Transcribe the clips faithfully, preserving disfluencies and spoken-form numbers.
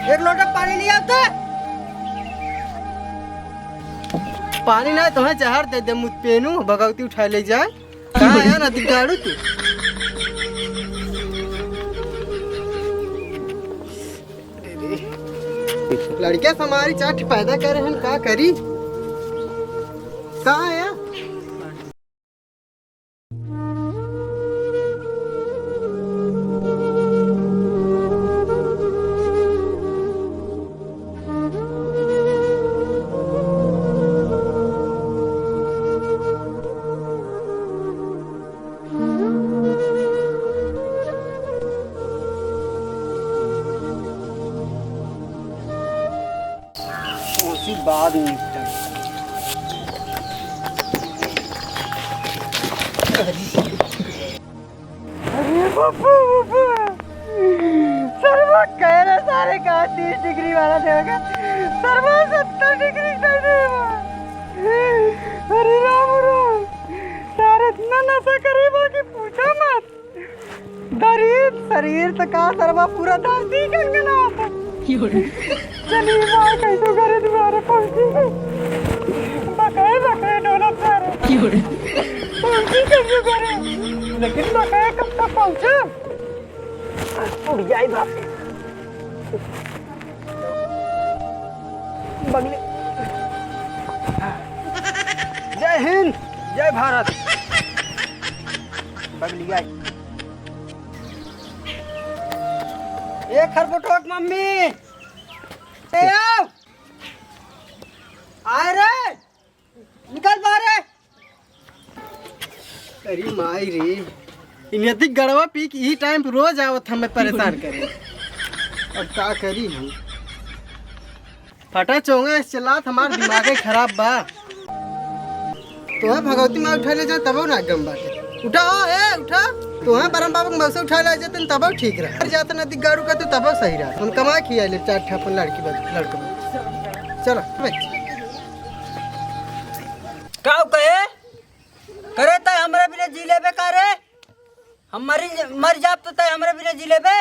एक लोटा पानी ले आओ तो। पानी ना, तोहे जहर दे दे, मुत पेनू, भगवती उठा ले जाए। कहाँ आया ना दिगाड़ू तू? लड़के से हमारी चाट पैदा करे हैं, का करी? कहाँ आया? उसी बाद में निपटा। अरे बाबा, बाबा। सरवा कह रहे सारे का तीस डिग्री वाला देगा, सरवा सत्तर डिग्री दे देगा। अरे राम राम, सारे इतना नशा करे बा कि पूछा मत। दरित शरीर त का सरवा पूरा धरती गनगनात। चली माँ कैसे घरे दुआरे पहुँची। बकरे बकरे डोलत जा रहे। पहुँची कैसे घरे? लेकिन बकरे कब तक पहुँचे? उठ जाई बाप। बगले। जय हिंद, जय भारत। बगलिया। ए खरबुटवा के मम्मी, ए आओ। आए रे, निकल बाहर। अरे माई रे, इ नदी गड़वा पी के ई टाइम पे रोज आवत हमें परेशान करे। अब का करी हम? फटा चोंगा इस चलात हमार दिमागे खराब बा। तोहे भगवती माँ उठा ले जा तबो ना गम बाटे। उठा हो, ए, उठा। तोहे बरम बाबू के मौसे उठा ले जाते तबो ठीक रहा। जाते ना दिगाड़ू का तो तबो सही रहा। हम कमा खिया ले चार ठे अपन लड़की बच-, लड़का बच। चलो, बैठ। का कहे? करे तय हमरे बिना जी लेबे का रे? हम मरी, मर जाब तो तय हमरे बिना जी लेबे?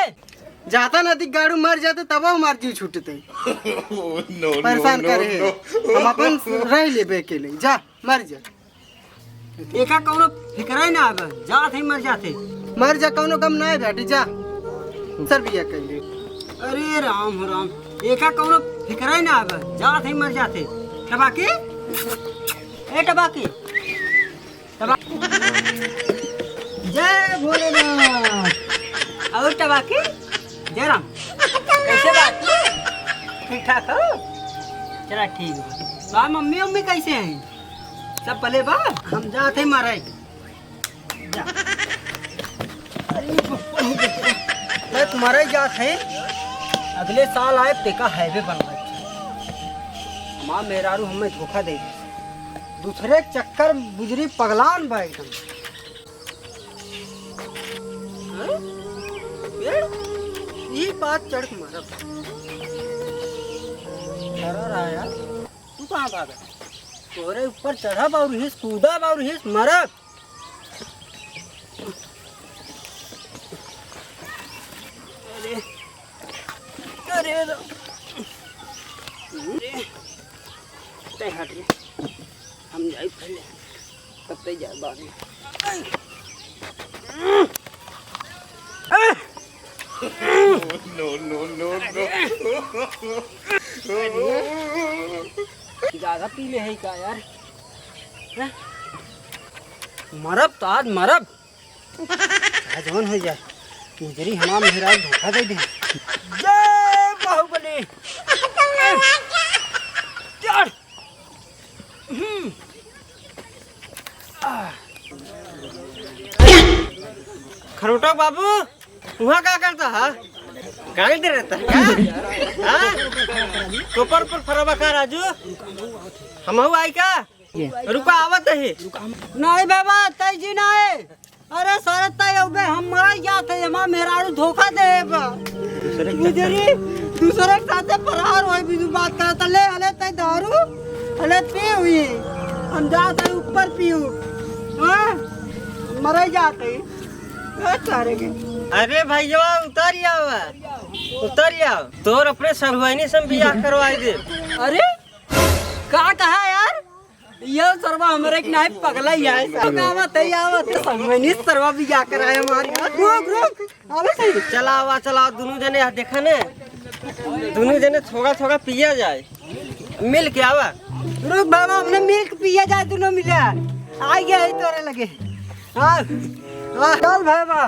जाता नदी गाड़ू मर जाते तब हमार जीव छूटते। परेशान करे है। हम अपन रह लेबे अकेले। जा, मर जा। एका कौनो फिक्र ही ना आवे। जात ही मर जाते। मर जा, कौनो गम ना है बेटी, जा। सर बिया कर ले। अरे राम हो राम, एका कौनो फिक्र ही ना आवे। जात ही मर जाते। टबाकी? ए टबाकी। टबा-, जय भोलेनाथ। और टबाकी? जय राम। कैसे बात? ठीक ठाक हो? चला ठीक बा। तो मम्मी उम्मी कैसे हैं? सब भले बा? हम जात है मारे। जा। अरे बप्पा हो बप्पा। मैं तुम्हारे जात है। अगले साल आए तेका हाईवे बनवाए। माँ मेहरारू हमें धोखा दे दी। दूसरे चक्कर बुजरी पगलान बा एकदम। हाँ? पेड़? ई बात चढ़ के मारब। डरा रहा यार, तू कहाँ भागा? तोरे ऊपर चढ़ब और हिस कूदब और हिस मरब। अरे, अरे, अरे, तय हट रे, हम जाई पहले, तब तय जाए बाद में। No, no, no, no। ज्यादा पी ले है का यार? हैं? मरब तो आज मरब। चाहे जवन हो जाए, मुजरी हमार मेहरारू धोखा दे दे। जय बाहुबली। चढ़। हम्म। आह। खरोटा बाबू, वहाँ का करता है? गाली दे रहता है क्या? हाँ? ऊपर ऊपर फरबा का राजू? हम आई का? रुका, आवत है। नहीं बाबा, तय जी नहीं। अरे सारे तय हो बे, हम मर जात है, हमार मेहरारू धोखा दे बा। दूसरे के मुजरी, दूसरे के साथे फरार होई, बिजू बात करत, ले, हले तय दारू, हले पी हुई। हम जात है ऊपर पीऊ। हाँ? मर जात है। ए, सारे के। अरे भैया, उतर आवा। उतर जाओ, तोर अपने सरहुआइनी से हम बियाह करवाई दे। अरे, का कहा यार? ये सरवा हमरे के नाहीं, पगला ही है। सब आवत है, आवत है, सरवा नहीं, सरवा बियाह कराए हमारे। रुक, रुक, आवत है। चला आवा, चला, दुनू जने यहाँ देखा ने, दुनू जने थोड़ा थोड़ा पिया जाए, मिल के आवा। रुक बाबा, हमने मिल के पिया जाए, दुनू मिला। आ गया है तोरे लगे। हाँ, हाँ, चल भाई बा।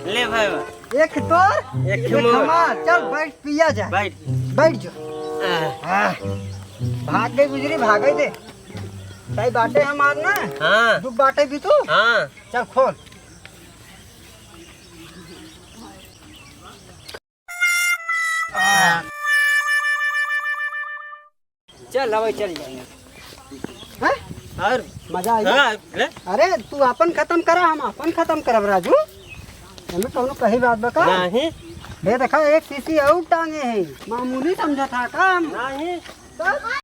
ले भाई बा। एक तोर, एक एक मोर। हमार। चल, बैठ, पिया जा। बैठ। बैठ जो। आह। आह। भाग गई गुजरी, भागे दे। सही बाटे हमार ना? हाँ। दुख बाटे भी तू? हाँ। चल, खोल। चल, अब चल जाएंगे। हैं? और? मजा आई? हाँ, ले। अरे, तू अपन खत्म करा, हम अपन खत्म करब, राजू। एमे कौनो कही बात बा का? नहीं। ये देखा, एक शीशी और टांगे हैं, मामूली समझा था का हम? नहीं। तो?